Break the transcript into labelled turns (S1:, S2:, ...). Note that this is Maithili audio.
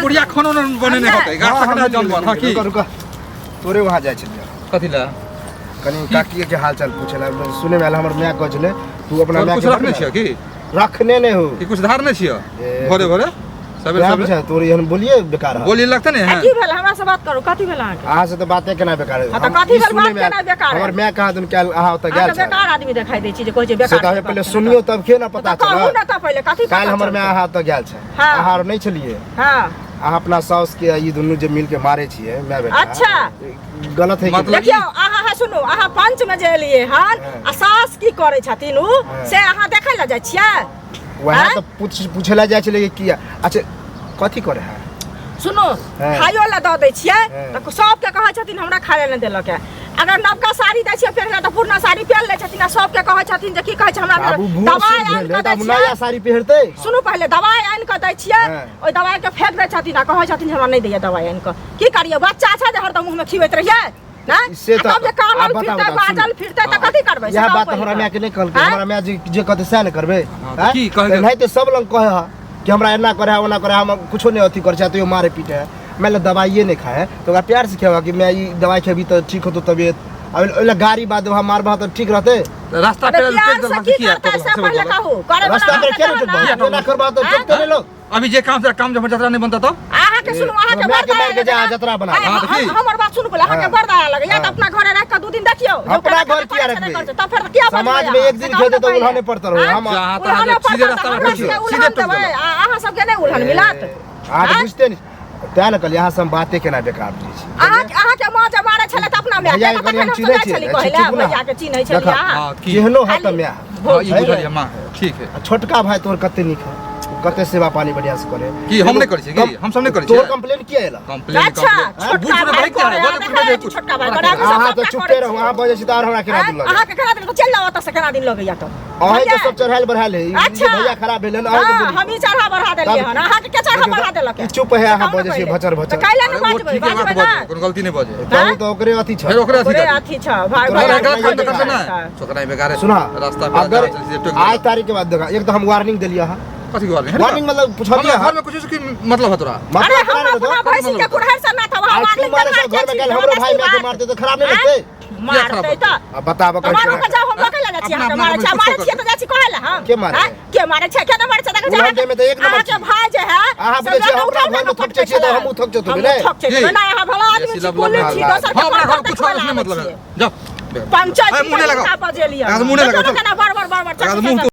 S1: बुढ़िया खानो न बनेने
S2: हमरा-
S1: होतै गाछ
S3: हाँ,
S1: तक
S3: हम
S1: जमल हँ की
S3: रुका रुका तोरे वहाँ जाइ छलियै
S1: कथी लए
S3: कनि काकी के हाल चाल पूछे ला सुने में आयल हमर माय कहै छलै तू अपना
S1: तोर
S3: माय
S1: कुछ
S3: के
S1: रखने छियै की
S3: रखने नहि हो
S1: कि कुछ धारने छियै
S3: ए,
S1: भोरे भोरे सबेरे
S3: वएह
S1: सबेरे
S3: पूछे तोर एहन बोलिए बेकार है
S1: बोली लगतै ने
S2: आ
S1: हैं
S2: की भेल हमरा से बात करू कथी भेल अहाँके
S3: अहाँ से तऽ बाते केना बेकार है
S2: हाँ, तऽ
S3: हम
S2: कथी
S3: ई
S2: भेल
S3: सुनै
S2: बात
S3: में आयल।
S2: केना बेकार है?
S3: हमर माय कहाँ दिन काल्हि अहाँ ओतऽ गेल
S2: अहाँके
S3: छल
S2: बेकार आदमी देखाई दै छी जे कहै छै
S3: से
S2: बेकार
S3: तऽ
S2: से
S3: पहिले
S2: बात
S3: सुनियो तब के ना
S2: केना।
S3: पता
S2: तऽ कहू
S3: चलत
S2: ने तऽ पहिले कथी पता
S3: काल्हि हमर माय
S2: चलतै?
S3: अहाँ ओतऽ गेल छै
S2: हाँ।
S3: अहाँ आर नहि छलियै
S2: हाँ
S3: अहाँ अपना साउस के ई दुनू जे मिल के मारे छियै माय बेटा
S2: अच्छा।
S3: गलत है कि
S1: मतलब-
S2: देखियौ अहाँ हाँ सुनू अहाँ पंच में जे एलियै हन
S3: हाँ।
S2: आ सास की करै छथिन उ
S3: हाँ।
S2: से अहाँ देखै लए जाइ छियै
S3: वएह
S2: आँय?
S3: तऽ पूछ पूछे लए जाइ छलै कि किया अच्छा कथी करे है
S2: सुनू
S3: हाँ।
S2: खाइयो लए दऽ दै छियै
S3: हाँ।
S2: तऽ सबके कहै छथिन हमरा खाय लए नहि देलक है अगर नवका साड़ी दै छियै पहिरला तऽ पुरना साड़ी पहिर लै छथिन आ सबके कहै छथिन जे की कहै छै हमरा
S3: आब उ बूढ़
S2: दवाइ
S3: सूढ़
S2: आनि
S3: भेलै
S2: कऽ
S3: तऽ
S2: दै
S3: आब
S2: छियै
S3: नया साड़ी पहिरतै
S2: सुनू पहिले दवाइ आनि कऽ दै छियै
S3: हाँ।
S2: ओहि दवाइके फेंक दै छथिन आ कहै छथिन जे हमरा नहि दैया दवाइ आनि कऽ की करियै बच्चा छै जे हरदम मुँहमे खिबैत रहियै नहि
S3: से
S2: आ
S3: तऽ-
S2: तब जे
S3: आब
S2: कानल
S3: बताउ,
S2: फिरतै
S3: बताउ,
S2: बाजल
S3: सुनू।
S2: फिरतै तऽ कथी करबै से
S3: इएह
S2: कहू
S3: बात
S2: पहिले
S3: हमरा
S2: तऽ।
S3: माय के नहि कहलकै
S2: आँय?
S3: हमरा माय जे जे कहतै सएह ने करबै
S1: हाँ, तऽ
S3: आँय?
S1: की कहै
S3: तऽ एनाहिते सब लग कहै है कि हमरा एना करे है ओना करे है हम कुछो नहि अथी करै छै तैयो मारे पीटे है मानि ले दवाइए नहि खाए है तऽ ओकरा प्यार से खेबा कि माय ई दवाइ खेबी तऽ ठीक होतो तबियत आ ओहि लए गाड़ी बाद देबह मारबह तऽ ठीक रहतै
S1: रास्ता
S2: अरे
S1: पे
S2: प्यार
S1: टोक
S2: से
S1: देलक
S2: की
S1: किया
S2: करतै
S1: टोकलक
S2: से
S1: से
S2: पहिले
S1: बोलऽ।
S2: कहू करे
S3: रास्ता पर केना टोकबह एना करबह तऽ
S2: आँय?
S3: टोकते नहि लोग
S1: अभी जे काम से काम जब जतरा नहीं बनता तब
S2: अहाँ के सुनू अहाँ के
S3: माय
S2: बड़
S3: के
S2: दया
S3: मार के जा
S2: लगैया।
S3: जतरा बना
S2: आँय,
S1: हाँ, तऽ की?
S2: हमर बात सुनू पहिले अहाँ के
S3: हाँ।
S2: बड़ दया लगैया तऽ
S3: हाँ।
S2: अपना घरे राखि कऽ दू दिन देखियौ जे
S3: अपना
S2: केना
S3: घर किया
S2: करै छै,
S3: रखबै?
S2: नहि करै छै। तब फेर किया बजबै
S3: समाज में
S2: अहाँ?
S3: एक दिन
S2: से कहू
S3: खेतै
S2: ने
S3: तऽ उल्हा
S2: पहिले।
S3: नहि पड़तै रहू।
S2: आँय?
S3: हम
S1: जहाँ तहाँ
S2: उल्हा
S1: जे सीधे
S2: पड़तै तऽ
S1: रास्ता पर
S2: हमरा
S1: ठोक
S2: सबके
S1: दियौ,
S2: उल्हन
S1: सीधे ठोक
S2: देबै
S1: देलक।
S2: आ अहाँ सबके नहि उल्हन मिलत
S3: अहाँ तऽ
S2: आँय?
S3: बुझते नहि तेँ ने कहलियै अहाँ से हम बाते केना बेकार बुझै छी
S2: अहाँ अहाँके माँ जे मारै छलै तऽ अपना माय
S3: भैया
S2: के
S3: के कनि
S2: तखन
S3: हम
S2: हम
S3: चिन्है
S2: जाइ
S3: छियै
S2: छली
S3: ने,
S2: कहै लए
S3: चुप ना।
S2: भैया के चिन्है छलियै
S3: देखा।
S2: अहाँ
S1: हाँ की
S3: केहनो है तऽ
S2: खाली
S3: माय
S1: हाँ ई
S3: है
S1: बुझलियै माँ ठीक है
S3: आ छोटका भाई तोहर कते नीक है कते सेवा पानी बढ़िया से करे
S1: की हम नहि करै छियै की? हम सब नहि करै
S3: तोहर
S1: छियै?
S3: कंप्लेन किया एला
S1: कंप्लेन
S2: अच्छा
S1: कंप्लेन
S2: छोटका
S1: बूढ़
S2: भाई
S1: भाई क्या
S2: करे
S1: है बोले कुछ
S2: अहाँ
S1: कुछ
S2: छोटका भाई करे
S3: अहाँ तऽ चुपे रहू अहाँ बजै छी तऽ आर हमरा केना दिन लगै
S2: अहाँके केना दिन चलि जाउ ओतऽ से केना दिन लगैया तऽ
S3: अहीं के सब चढ़ायल बढ़ायल है ई जे
S2: अच्छा।
S3: भैया खराब भेल हन अहीं के
S2: हाँ,
S3: बोली।
S2: हमही चढ़ा बढ़ा देलियै
S3: तब-
S2: हन अहाँके के चढ़ा बढ़ा देलक
S3: ई चुप है अहाँ बजै छी भचर
S2: तऽ
S3: भचर
S2: कैला ने
S1: अरे वो
S2: बाजबै
S1: ठीक है बात
S2: बाजबै ना
S1: बजे कोनो गलती नहीं बजे
S3: कहू तऽ ओकरे अथी छ
S1: फिर ओकरे अथी
S2: ओकरे
S1: कर
S2: अथी छ भाई
S3: तोरा
S2: भाई
S1: अरे गलत काम तऽ करबै
S2: ना
S1: ना छोकरा बेकार है
S3: सुना
S1: रास्ता पे
S3: अगर
S1: सीधे टोक
S3: आज
S1: देलक।
S3: तारीख के बाद देखा एक तऽ हम वार्निंग देलियै अहाँ
S1: कथी के वार्निंग
S3: वार्निंग मतलब पुछलियै
S1: हमरा
S3: अहाँ
S1: घर में कुछ की मतलब है तोरा
S2: अरे
S3: मतलब
S2: हम
S3: केना
S2: अपना
S3: रहतौ?
S2: भैंसी के कुड़हर से ना था वहाँ
S3: आज तू
S2: वार्निंग
S3: मारे
S2: देलक
S3: सब घर में काल्हि हमरो भाई माय के मारते तऽ खराब नहि लगतै
S2: मारतै तऽ
S3: आ बताबऽ
S2: तऽ मारो
S3: कैसे
S2: के जाओ हम लोके लगा छी
S1: अपना-
S2: अहाँके
S1: अपना
S2: मारै छै
S1: कुछो
S2: मारै छियै
S1: करतै।
S2: तऽ जाइ छी कहै लए हम
S3: के मारै
S2: आँय? के मारै छै के नहि मारै छै देखै छी
S3: उल्हन दैमे तऽ एक नंबर
S2: अहाँके
S3: छी।
S2: भाय जे है
S3: अहाँ
S2: से
S3: बुझै छियै
S2: लऽ कऽ
S3: हम अपना
S2: उठा
S3: घरमे
S2: उठा कऽ
S3: थकचै छियै तऽ हमहूँ थकचैत
S2: हमहूँ
S3: हेबै ने?
S2: थकचैत हेबै। नहि अहाँ भला आदमी
S1: बेसी
S2: छी
S1: लब
S2: कुली
S1: लब
S2: छी
S3: लब।
S2: दोसर के
S1: हाँ, हमरा
S2: घर
S1: घर कुछ
S2: देखबै
S1: और
S2: लए
S1: नहीं
S2: आबै
S1: मतलब है
S2: छियै।
S1: जाओ
S2: पंचायत
S1: अरे मुँह नहीं लगाओ।
S2: बजेलियै
S1: मुँह नहीं लगाओ, चल।
S2: केना बड़ बड़ बड़ बड़
S1: मुँह